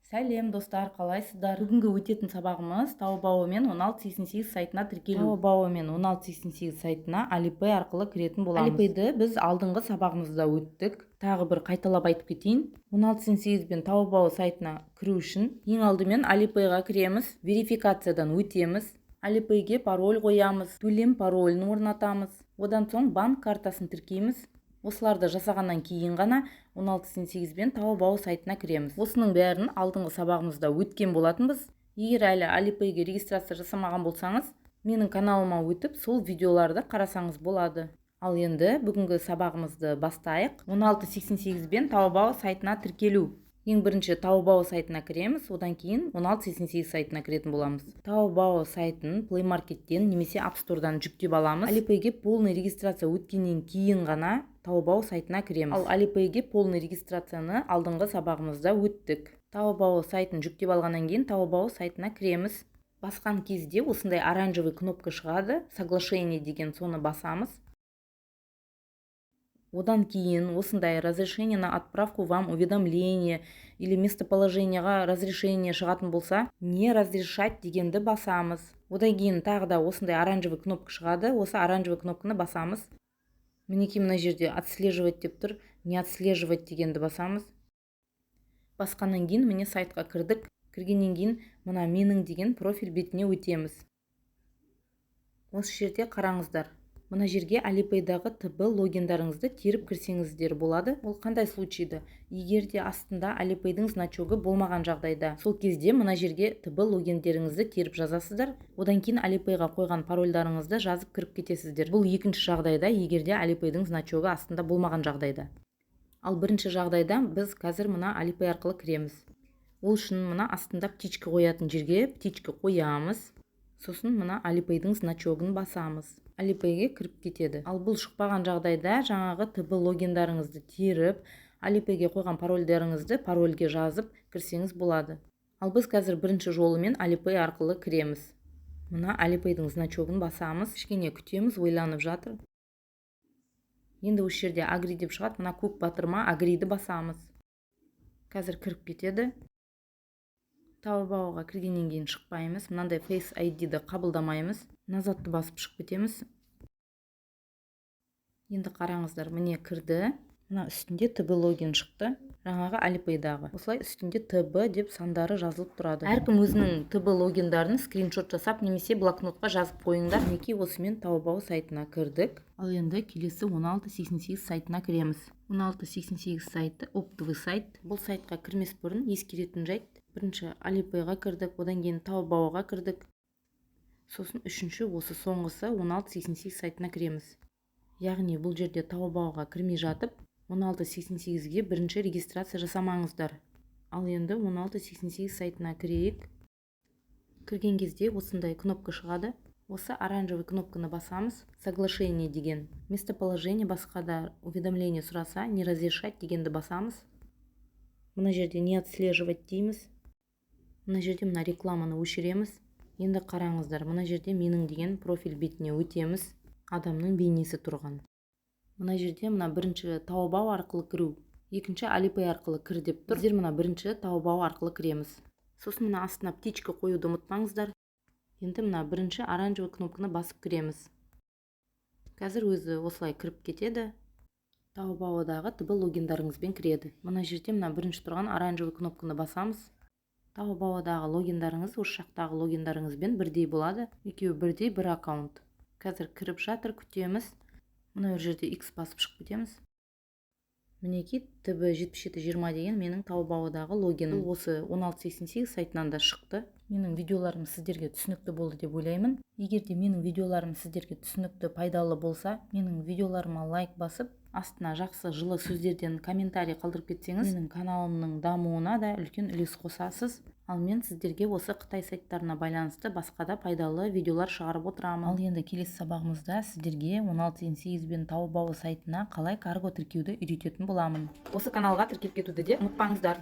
Сәлем, достар, қалайсыздар? Бүгінгі өтетін сабағымыз: Таобао мен 1688 сайтына тіркелу. Таобао мен 1688 сайтына Alipay арқылы кіретін боламыз. Alipay'ды біз алдыңғы сабағымызда өттік. Тағы бір қайталап айтып кетейін. 1688 бен Таобао сайтына кіру үшін ең алдымен Alipay'ға кіреміз, верификациядан өтеміз, Alipay'ге пароль қоямыз, төлем паролін орнатамыз, одан соң банк картасын тіркейміз. Осыларды жасағаннан кейін ғана 1688 бен Таобао сайтына кіреміз. Осының бәрін алдыңғы сабағымызда өткен болатынбыз. Егер әлі Alipay'ге регистрация жасамаған болсаңыз, менің каналыма өтіп, сол видеоларды қарасаңыз болады. Ал енді бүгінгі сабағымызды бастайық. 1688 бен Таобао сайтына тіркелу. Ең бірінші Таобао сайтына кіреміз, одан кейін 1688 сайтына кіретін боламыз. Таобао сайтын Play Market'тен немесе App Store'дан жүктеп аламыз. Alipay'ге полный регистрация өткеннен кейін ғана Таобао сайтына кіреміз. Ал Alipay'ге полный регистрацияны алдыңғы сабағымызда өттік. Таобао сайтын жүктеп алғаннан кейін Таобао сайтына кіреміз. Басқан кезде осындай оранжевый кнопка шығады, «Соглашение» деген, соны басамыз. Одан кейін осындай «Разрешение на отправку вам уведомление» или «Местоположение» ға разрешение шығатын болса, «Не разрешать» дегенді басамыз. Одан кейін тағы да осындай оранжевый кнопка шығады, осы оранжевый кнопканы басамыз. Мінекей, мына жерде «Отслеживать» деп тұр, «Не отслеживать» дегенді басамыз. Басқаннан кейін, міне, сайтқа кірдік. Кіргеннен кейін мына «Менің» деген профиль бетіне өтеміз. Осы жерде қараңыздар, мына жерге Alipay'дағы ТБ логиндарыңызды теріп кірсеңіздер болады. Ол қандай случайда? Егер де астында Alipay'дың значогы болмаған жағдайда, сол кезде мына жерге ТБ логиндеріңізді теріп жазасыздар. Одан кейін Alipay'ға қойған парольдарыңызды жазып кіріп кетесіздер. Бұл екінші жағдайда, егер де Alipay'дың значогы астында болмаған жағдайда. Ал бірінші жағдайда біз қазір мына Alipay арқылы кіреміз. Ол үшін мына астында птичка қоятын жерге птичка қоямыз, сосын мына Alipay'дың значогын басамыз, Alipay'ге кіріп кетеді. Ал бұл шықпаған жағдайда жаңағы ТБ логиндарыңызды теріп, Alipay'ге қойған парольдеріңізді парольге жазып кірсеңіз болады. Ал біз қазір бірінші жолымен Alipay арқылы кіреміз. Мына Alipay'дың значогын басамыз, кішкене күтеміз, ойланып жатыр. Енді осы жерде «Agree» деп шығады, мына көк батырма «Agree» ді басамыз. Қазір кіріп кетеді. Таобаоға кіргеннен кейін шықпаймыз, мынандай Face ID-ді қабылдамаймыз, «Назад» ты басып шығып кетеміз. Енді қараңыздар, міне, кірді. Мына үстінде ТБ логин шықты, жаңағы Alipay'дағы. Осылай үстінде ТБ деп сандары жазылып тұрады. Әркім өзінің ТБ логиндарын скриншот жасап немесе блокнотқа жазып қойыңдар. Мінекей, осымен Таобао сайтына кірдік. Ал енді келесі 1688 сайтына кіреміз. 1688 сайты — оптовый сайт. Бұл сайтқа кірмес бұрын ескеретін жайт: бірінші Alipay'ға кірдік, одан кейін Таобаоға кірдік, сосын үшінші, осы соңғысы 1688 сайтына кіреміз. Яғни бұл жерде Таобаоға кірмей жатып 1688-ге бірінші регистрация жасамаңыздар. Ал енді 1688 сайтына кірейік. Кірген кезде осындай кнопка шығады, осы оранжевый кнопканы басамыз, «Соглашение» деген. Местоположение, басқа да уведомление сұраса, «Не разрешать» дегенді басамыз. Мына жерде «Не отслеживать» дейміз. Мына жерде мына рекламаны өшіреміз. Енді қараңыздар, мына жерде «Менің» деген профиль бетіне өтеміз, адамның бейнесі тұрған. Мына жерде мына бірінші Таобао арқылы кіру, екінші Alipay арқылы кір деп тұр. Біздер мына бірінші Таобао арқылы кіреміз. Сосын мына астына птичка қоюды ұмытпаңыздар. Енді мына бірінші оранжевый кнопканы басып кіреміз. Қазір өзі осылай кіріп кетеді, Таобаодағы ТБ логиндарыңызбен кіреді. Мына жерде мына бірінші тұрған оранжевый кнопканы басамыз. Таобаодағы логиндарыңыз осы жақтағы логиндарыңызбен бірдей болады, екеуі бірдей, бір аккаунт. Қазір кіріп жатыр, күтеміз. Мына бір жерде X басып шығып кетеміз. Мінекей, ТБ 7720 деген менің Таобаодағы логинім. Бұл осы 1688 сайтынан да шықты. Менің видеоларым сіздерге түсінікті болды деп ойлаймын. Егер де менің видеоларым сіздерге түсінікті, пайдалы болса, менің видеоларыма лайк басып, астына жақсы, жылы сөздерден комментарий қалдырып кетсеңіз, менің каналымның дамуына да үлкен үлес қосасыз. Ал мен сіздерге осы қытай сайттарына байланысты басқа да пайдалы видеолар шығарып отырамын. Ал енді келесі сабағымызда сіздерге 1688 бен Таобао сайтына қалай карго тіркеуді үйрететін боламын. Осы каналға тіркеліп кетуді де ұмытпаңыздар.